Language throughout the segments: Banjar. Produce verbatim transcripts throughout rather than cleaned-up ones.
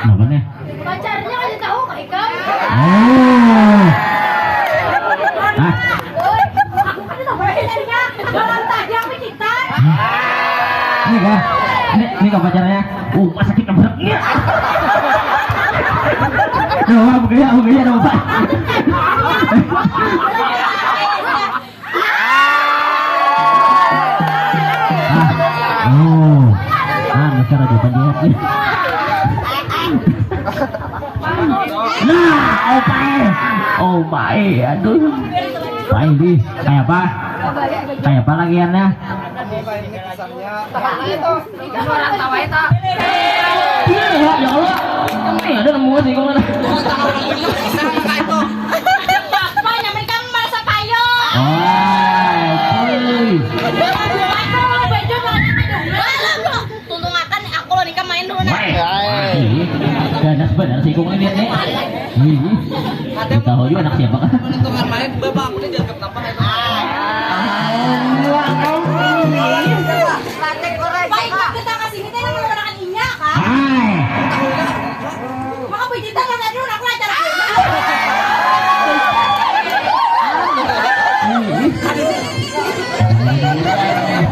Apa nih? Pacarnya aja tahu kah ikam? Oh. Ah. Aku kan tahu pacarnya. Dalam tadi apa kita? Ini kah? Ini, ini kah pacarnya? Oh, masa kita berat nih? Aduh, apa gaya, apa gaya, apa? Ah, oh. Ah, dasar aja tadi. Nah, opai. Opai, aduh. Pai di. Kayak apa? Kayak apa lagiannya? Iya, ya Allah. Ini ada nemu sih kok mana? Apa namanya kamu merasa payo? Oh, kuy. Tuntungakan aku lo nikah main dulu nah. Wah, iya. Ganas benar sih kok ngeliat nih. Iya. Kita tahu juga anak siapa kan? Menentukan main, bapak aku nih dianggap apa? Baik, kita ke sini teh menggunakan inya kan? Hai. Maka begitu kan tadi udah aku ajar.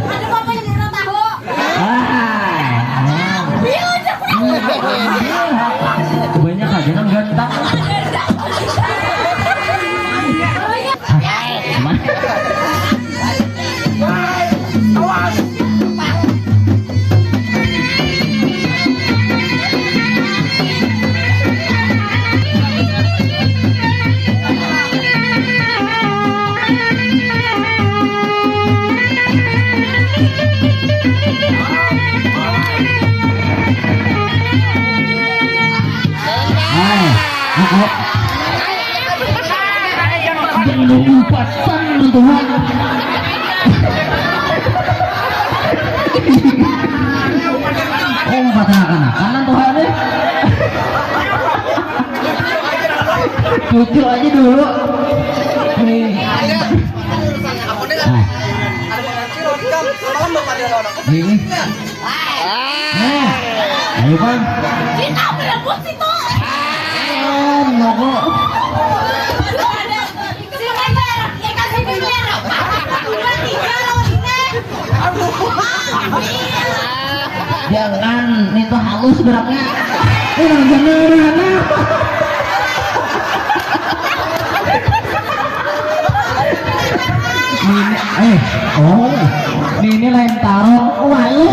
Ada apa yang orang tahu? Hai. Banyak aja nang ganteng. Hai, aku. Jangan umpatan tuh. Umpatan anak-anak tuh, deh. Cucu aja dulu. Nih. Nah. Ini. Nih. Ayo, Bang. Kita berebut situ. Ah, nongol. Aduh, ada. Siapa yang bayar? Ya, kasih bayar. Dua, tiga, lawan ini. Aduh. Jangan, itu halus geraknya. Eh, jangan, jangan. Ini, eh, oh, ini lain tarung, malu.